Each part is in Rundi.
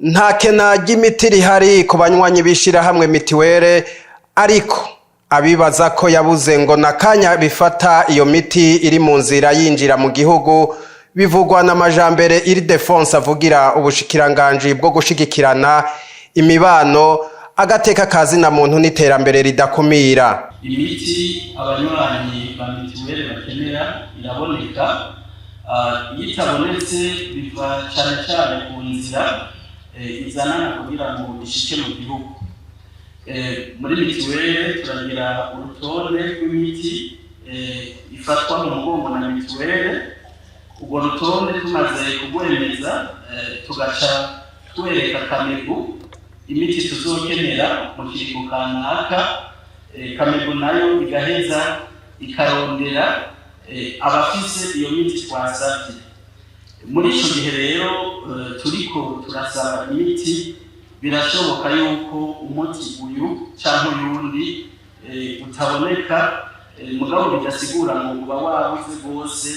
Nta kena ry'imiti rihari ku banywanyi b'ishirahamwe mitiwere, ariko abibaza ko yabuze ngo nakanya bifata iyo miti iri mu nzira yinjira mu gihugu. Bivugwa na Majambere Ildefonse, avugira ubushikiranganji bwo gushigikirana imibano, agateka kazina muntu n'iterambere ridakumira. Imiti abanywanyi ba mitiweli bakenera iraboneka. Iyo itabonetse biva cane cane ku nzira izanana kugira ngo ishike mu gihugu. Muri mitiweli turagira urutonde rw'imiti ifatwa mu mugongo na mitiweli. Urwo rutonde tumaze kurwemeza, tugaca twereka CAMEBU imiti tuzokenera mu kiringo kanaka. CAMEBU nayo igaheza ikarondera abafise iyo miti twasavye. Muri ico gihe rero turiko turasaba imiti, birashoboka yuko umuti uyu canke uyundi utaboneka, mugabo bidasigura ngo uba wabuze rwose.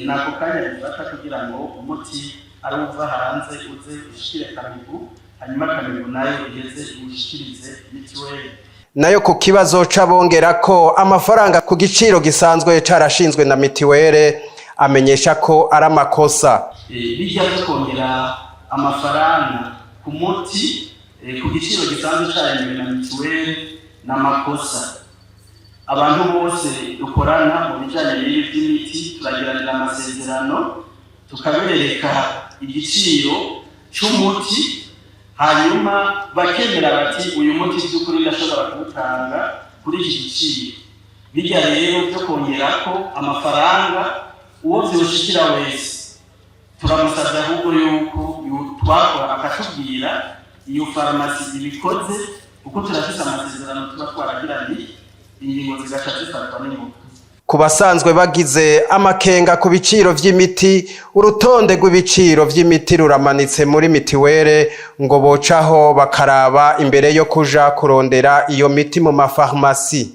Nako kanya bifata kugira ngo umuti ari uva hanze uze ushikire CAMEBU, hanyuma CAMEBU nayo iheze iwushikirize mitiweli. Nayo ku kibazo c'abongera ko amafaranga ku giciro gisanzwe carashinzwe na mitiwere, amenyesha ko ari amakosa. Bijya tukongera amafaranga ku muti ku giciro gisanzwe caremewe na mitiweli n'amakosa. Abantu bose dukorana mu bijanye n'ibi by'imiti turagiranira amasezerano, tukabereka igiciro c'umuti, hanyuma bakemera bati: "Uyu muti by'ukuri ndashobora kuwutanga kuri iki giciro." Bijya rero byo kongerako amafaranga, uwo vyoshikira wese turamusabye ahubwo yuko twakora akatubwira iyo farumasi ibikoze, kuko turafise amasezerano tuba twaragiranye, ingingo zigaca zifatwa n'ingoga. Ku basanzwe bagize amakenga ku biciro vy'imiti, urutonde rw'ibiciro vy'imiti ruramanitse muri mitiwere, ngo bocaho bakaraba imbere yo kuja kurondera iyo miti mu mafarumasi.